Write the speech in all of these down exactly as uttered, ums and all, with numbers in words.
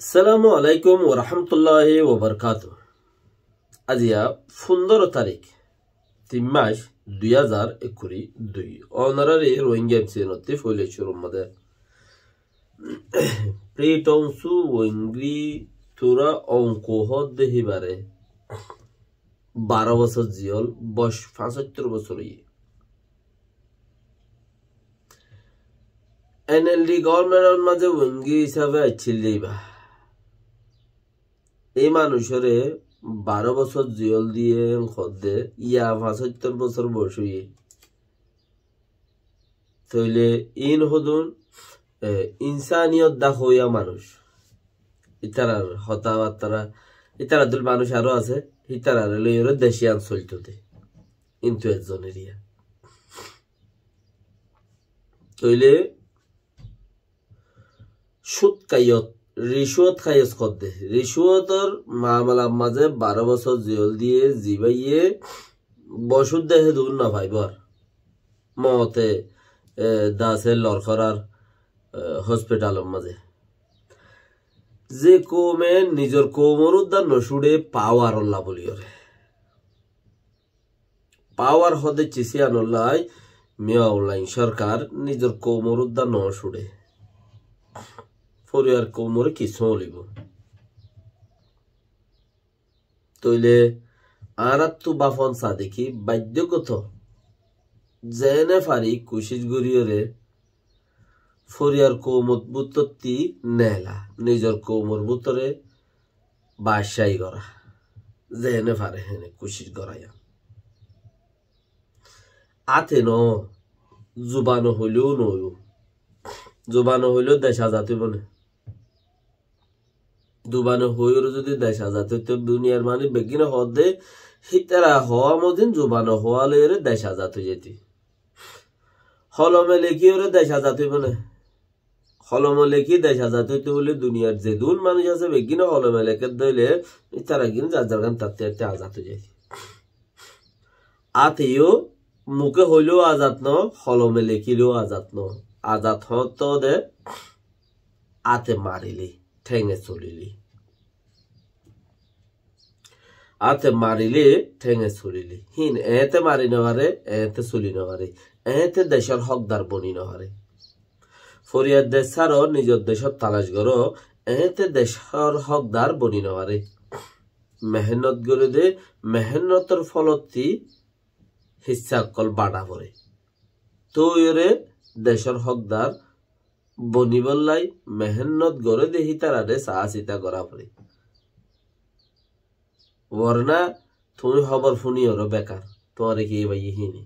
Assalamu alaikum wa rahmatullahi wa barakatuh. Aziya fundoro tarik, tin mac, dui hazar ekkuri dui. Onorari Rohingya M C N ottú foila cúrur mazé. Pritonsu Wengri tura onku hódde híbare baró bosór ziyól, boc fañsóttor bosór óiye. N L D government or mazé Wengri hísabe accíl de íba. Ei manúicoré baró bosór ziyól diyé hoódde, yá fañsóttor bosór boc óiye. Tóile iín hodún, e, insaniyot dá hoóya manúic. Ítarar hotábattara, ítarar dóil manúic aró asé, ítararé loiyóre dec yián soilto de. Íntu ezzon eriya. Tóile cúd kaiyót, ricúat kaiyót hoódde. Ricúator mamalar mazé baró bosór ziyól diyé, zibáye bocúdde hé dun nofaibóu ar. Moote, e, dase lorkórar, e, hospitalor mazé. Ze koume nizor koumor uddá nocúçe pawarolla buliyóre. Pawar hóde cis yíanollá Min Aung Hlaing sorkar nizor koumor uddá noó cúçe. Foriyar koumoré kissú ólibo. Tóile añáráttu báfon sadé ki baiddogoto zeéne fari kucíc goríyoré foriyar koumor bútotti neela, nizor koumor bútore baccái gorá. Zeéne fare héne kucíc gorá yían. Áte noó, zubane hoilé noó. Zubane hoilé dec azad óibo né? Zubane hoiyóre zodi dec azad óito, duniyar manúic beggúne hoódde, hítara hoó mozin zubane hoó loiyóre dec azad ói zaito. Holome lekíyoré dec azad óibo né? Holome lekí dec azad óito óile duniyar zedún manúic asé beggúne holome lekédde óile ítara gín zar zargán tatte tatte azad ói zaito. Áte yó muke hoilé azad noó, holome lekílé azad noó. Azad hoóñtte de áte marilé, thénge solilé. Áte marilé, thénge solilé. Híin eéñte mari nofare, eéñte soli nofare. Eéñte decór hókdar boni nofare. Foriyar dec sáro, nizor decót talac goró, eéñte decór hókdar boni nofare. Mehénnot goré de, mehénnotor folotti hissá ókkol bañça foré. Tóoiyore decór hókdar bonibólla mehénnot goré de hítararé saá sita gorá foré. Worna tuñí hóbor fúniyoré bekar, tuáñre ki íbaye híni.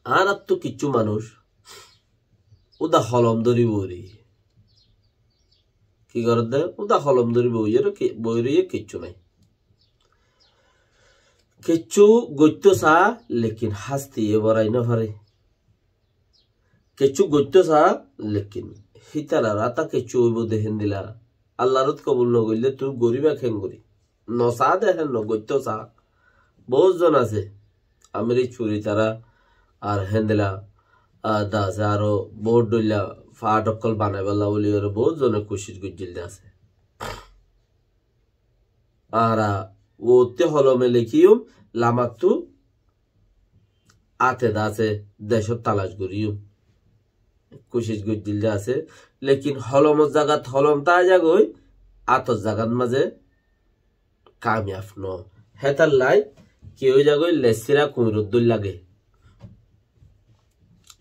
Añáráttu kiccú manúic úda holom dóri boói roiyé. Ki gorédde? Úda holom dóri boói roiyé, ki-, boói roiyé, kiccú nái. Kiccú goittó saá, lekin hástiye borai nofaré. Kiccú goittó saá, lekin hítarar áta kiccú óibo de héndilla. Allar ot kobul nogoillé tuñí goríba keéngorí? Nosaá de héen no, goittó saá. Boóut zon asé. Amir Curi tará ar héndilla, a, de asé aró boóut dhoilla faáth ókkol banaibálla bóli aró boóut zone kucíc goijjíl de asé. Añára uottí holome lekíyum, lamattú áte de asé, decót talac goríyum. Kucíc goijjíl de asé. Lekin holomor zagat holom táai zagói, átor zagat mazé kamiyaf noó. Hétallái ki ói zagói, lessíra kuñiror dóil lage.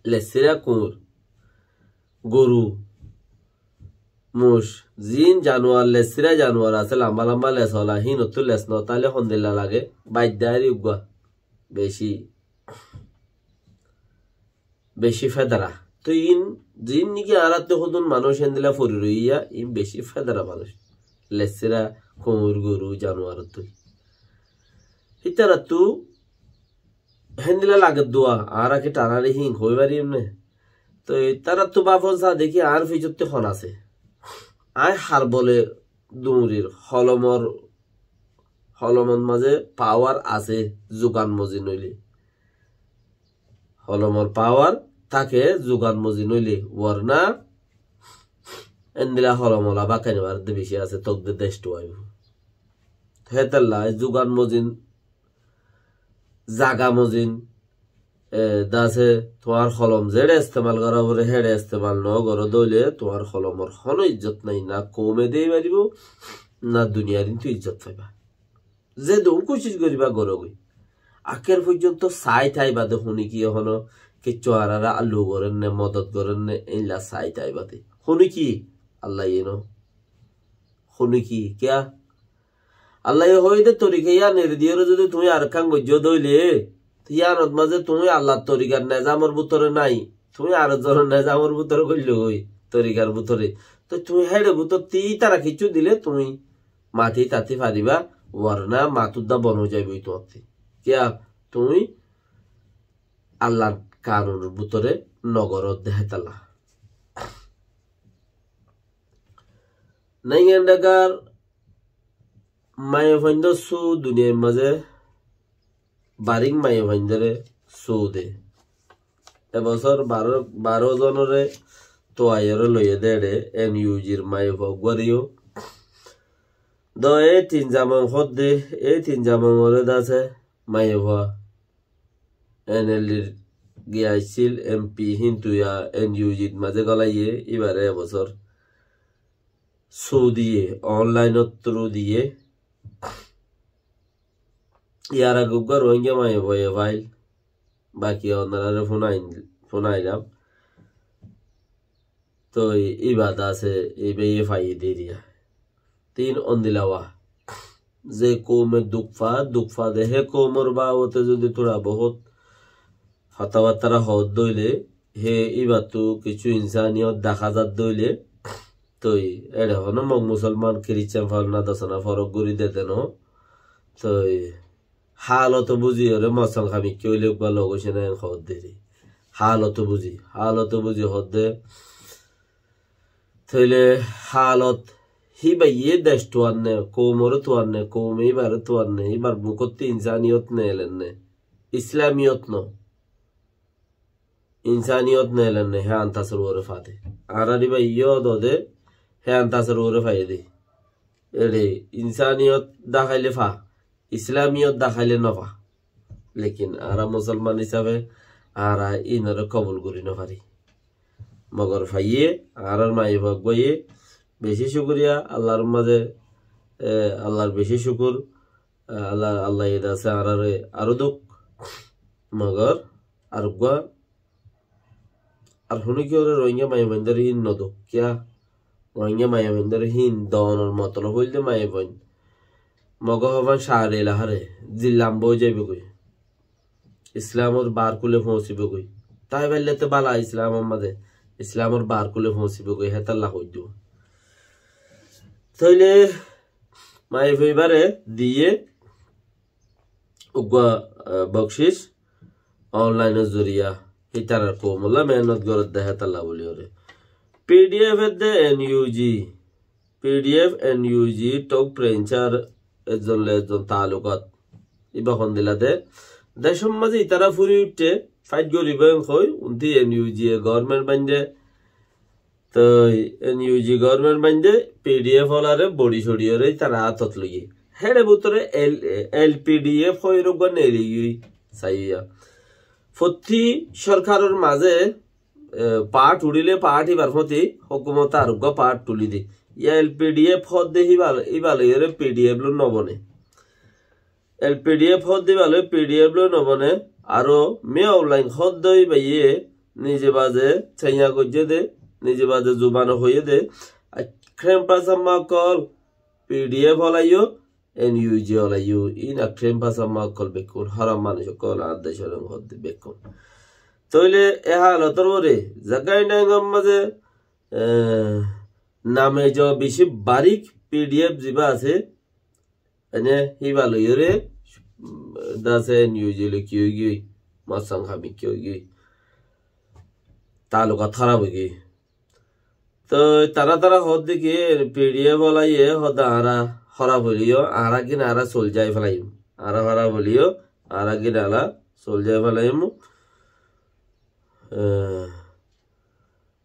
Lessíra kuñir, goru, muc, ziín januar, lessíra januar asé, lamba lamba les ola, híinottú les notáile hondilla lage, baidda ari uggúa. Beci, beci fedara. Toi iín, ziín niki añáráttu hodún manúic héndilla fori roiyé, iín beci fedara manúic. Lessíra, kuñir, goru, januarottú. Hítarattú héndilla lage dua, añára ki tarare híin hoi fariyum né? Toi taráttu báfon saá de ki añár ficottí hon asé. Aññí har bole duñrir, holomor, holomor mazé pawar asé, zugan mozi noilé. Holomor pawar táke zugan mozi noilé, worna Endilla holom ola bákaibar de beci asé, tók de dec tuaibó. Hétolla zugan mozin, zaga mozin, e, dase tuáñr holom zeçe estemal gora fore, héçe estemal no goró de óile tuáñr holomor hono izzot nai, na koume dei faribó, na duniyar intu izzot faiba. Zedún kucíc goriba goró goi. Akér foijjonto sai táiba de, hone ki hono kessú añárare allu gorénne, modot gorénne, éilla sai táiba de. Hone ki? Allaye no. Hone ki? Kiya? Allaye hoói de torika yían eri diyóre zodi tuñí arekkán goijjó de óile, yíanot mazé tuñí Allar torikar nezamor bútore nai, tuñí ar zonor nezamor bútore goilló goi, torikar bútore. Toi tuñí héçe bútottu ítara kessú dile tuñí mati tati faribá, warna matudda bon ói zaiboi tuáñtti. Kiya? Tuñí Allar kanunor bútore no goró de hétolla. Naingan dhagar maiyafuaindor su duniyair mazé barik maiyafuaindore su de. E bosór baró, baró zonore tuaiyóre loiyé de éçe, N U G r maiyafua uggúare yó. Do e tin zamon hoódde, e tin zamon ore dase maiyafua N L D r giya accíl M P, hintu ya N U G t mazé golaiyé, íbare e bosór su diyé, online or through diyé. Yar age uggúa Rohingya maiyafuaye fail, baki onorare funain-, funailam. Toi íba dase, íbaye faiyé de eriya. Tin ondilla wa. Ze koume duk fa, duk fa de hé koumor babote zodi tura bohut hotábattara hoódde óile, hé íbattu kessú insaniyot dahá zadde óile, toi éçe hono Mog musolman, Kiristan, folna dosana forok gorí de de no. Toi haloto buziyóre Mosong hamikká óile uggúa log óice na en hoódde eri. Haloto buzi, haloto buzi hoódde. Tóile halot híbaye dec tuanne, koumore tuanne, koume íbare tuanne, íbar mukótti insaniyot neelenne, Islamiyot no. Insaniyot neelenne, hé antasor uore fade. Añárar íba iyó dode, hé antasor uore faiyé de. Ere insaniyot daháile fa, Islamiyot daháile no fa. Lekin añára musolman hísabe añára inore kobul gorí no fari. Mogor faiyé, añárar maiyafua uggúaye, beci cúkuriya, Allar mazé, e, Allar beci cúkur, e, Allah, Allaye dase añárare aró duk. Mogor ar uggúa, ar hone ki ore Rohingya maiyafuaindore híin no duk. Kiya? Rohingya maiyafuaindore híin doonor motolob óilde maiyafuain Mogo hoban cari elakare zillamba ói zaibogoi. Islamor bar kule foóñsibogoi. Tái faille to bála Islamor mazé, Islamor bar kule foóñsibogoi, hétalla hoiddu. Tóile maiyafua ibáre diyé uggúa, ah, bokcic onlainor zoriya, hítarar koumolla mehénnot gorédde hétalla buli óre. P D F edde N U G, P D F, N U G, tok prencar ezzon le ezzon taalukat. Iba hondilla de. Decor mazé itara furi uiththé, fáit goribó en hoi, unti N U G e government bainde. Toi N U G government bainde, P D F olare bori sori ore itara átot loiye. Héçe bútore L-, L P D F hoi uggúa neeli giyói, saiya. Fottí sorkaror mazé e, part uçíle part ibar fóti hókumote ar uggúa part tulí de. Yá L P D F hoódde híba, íba loiyóre P D F loi no bone. L P D F hoódde íba loi P D F loi no bone. Aró Min Aung Hlaing hoódde íbaye nize baze seiya goijjé de, nize baze zubane hoiyé de. Ar Khenpa Samma ókkol P D F olaiyó, N U G olaiyó, iín Khenpa Samma ókkol bekkún, horam manúic ókkol, añár decor hoódde bekkún. Tóile e halotor uore, Rakhine State or mazé, e, name jo beci barik P D F ziba asé, ene híba loiyóre, mm, dase N U G loi ki ói giyói, Mosong hamikká ói giyói. Taalukat hóraf ói giyói. Toi tara tara hoódde ki, P D F olaye hoódde añára hóraf óileyo, añára gín añára soljai felaiyum. Añára hóraf óileyo, añára gín añára soljai felaiyum. Eh,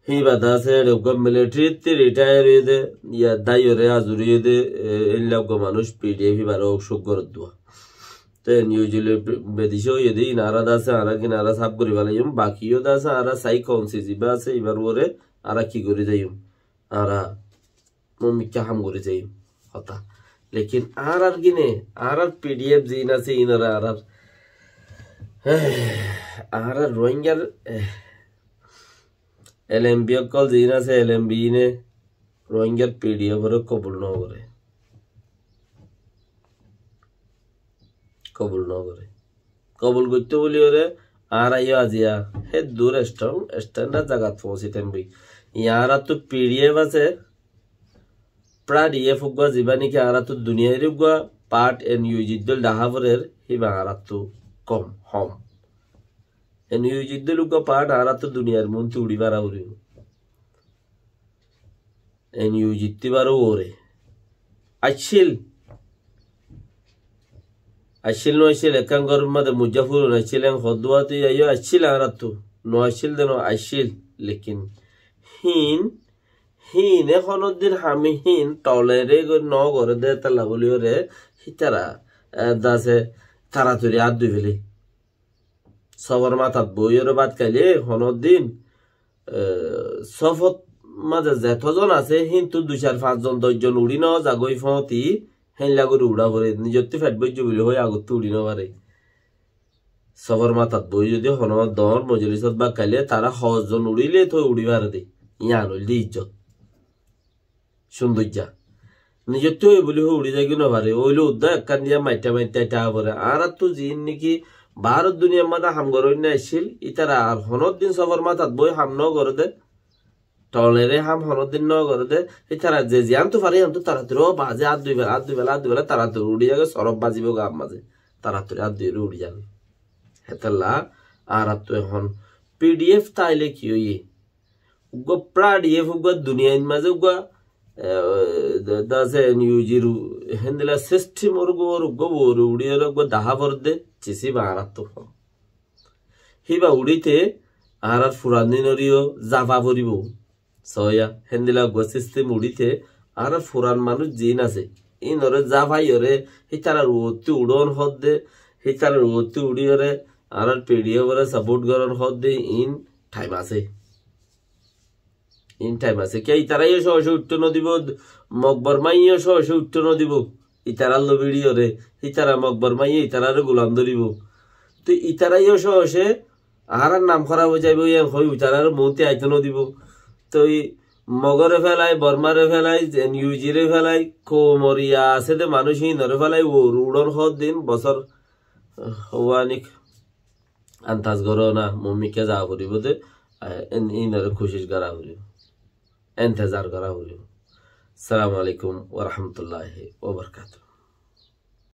Íba de asé, eçe uggúa militarittú ritair óiye de, ya dáiyoré azur óiye de, e, éilla uggúa manúic P D F íbaré óuk cóuk goróddua. Te N U G loi be-, bedicá óiye de, ín añára de asé, añára gín añára sáf gorí felaiyum, baki yó de asé, añára sai kounsí zibá asé, íbar uore añára ki gorí zaiyum? Añára mumikká ham gorí zaiyum. Hotá. Lekin añárar gíne, añárar P D F ziín asé, ínoré añárar, añárar Rohingyar, eh, L M B ókkol ziín asé, L M B íne Rohingyar P D F ore kobul no goré. Kobul no goré. Kobul goittó buli ore, añára yó aziya, hé dur strong, standard zagat foóñsi táim boi. Iyan añárattú P D F asé, pra D F uggúa zibá niki añárattú duniyair uggúa part N U G dol dahá forer, híba añárattú kom, hom. N U G dol uggúa part añárattú duniyair muúntu uçí fara foribó. N U G ttu íbar uore. Accíl. Accíl no accíl, ekkán góror mazé mujja furun accíl, en hoddúa tui aiyó accíl añárattú. No accíl de no accíl, lekin hín, híne honóddin hami hín tolere gor-, no goré de talla buli ore, hítara, eh, dase taratori át dui fele. Sófor matat boiyóre bát kaile honóddin, eh, sófot mazé zeto zon asé, híntu dui, sair, fañs zon, doc zon uçí no zagói foóñti, héinla gorí uçá foré. Nizottú feth boijjé buli hoi agottú uçí no faré. Sófor matat boi zodi honó doóñr mojolisot bát kaile, tará hoóz zon uçíle toi uçí faré de. Yián óilde ijjot. Cúndoijja. Nizottú ói buli hoi uçí zaigói no faré. Óile uddá ekkán diya maiththá maiththá aiththá foré. Añárattú ziín niki baáror duniyar mazé ham goróinna accíl, ítara ar honóddin sófor matat boi ham no goré de. Tolere ham honóddin no goré de. Ítara ze ziyántu faré, yíantu taratori ó baze át dui bela, át dui bela, át dui bela, taratori uçí zagói, sorof bazibói gaar mazé. Taratori át dui uçí zagói. Hétolla añárattú ehón P D F táile ki óiye? Uggúa pra D F uggúa duniyair mazé uggúa, eh, de, de asé N U G r u-, héndilla system or uggúa, or uggúa uore uçíyore uggúa dahá foredde, cisi ba añárattú. Híba uçíte añárar furan dinor yó zafa foribó. Soóiya, héndilla uggúa system uçíte añárar furan manúic ziín asé, ínoré zafaiyore, hítarar uottú uçón hoódde, hítarar uottú uçíyore, añárar P D F ore support gorón hoódde, iín thaim asé. Iín thaim asé. Kiyá itará yó cóo cóo uiththó no dibó, Mog Bormá yó cóo cóo uiththó no dibó. Itarár loi biçiyóre, ítara Mog Bormá yó itaráre gulam dóribou. Toi itará yó cóo cóo añárar nam hóraf ói zaibou, yían hoi itaráre muúntu aitó no dibou. Toi Mogoré félai, Bormáre félai, N U G re félai, koumor ya asé de manúic híinoré félai, uor uçón hoóddin bosór, ah, howanik Antas goró na, mumikká za foribó de, eh, en-, inore kucíc gora foribó. Entezar gora foribó. Assalamu alaikum wa rahmatullahi wa barakatuhu.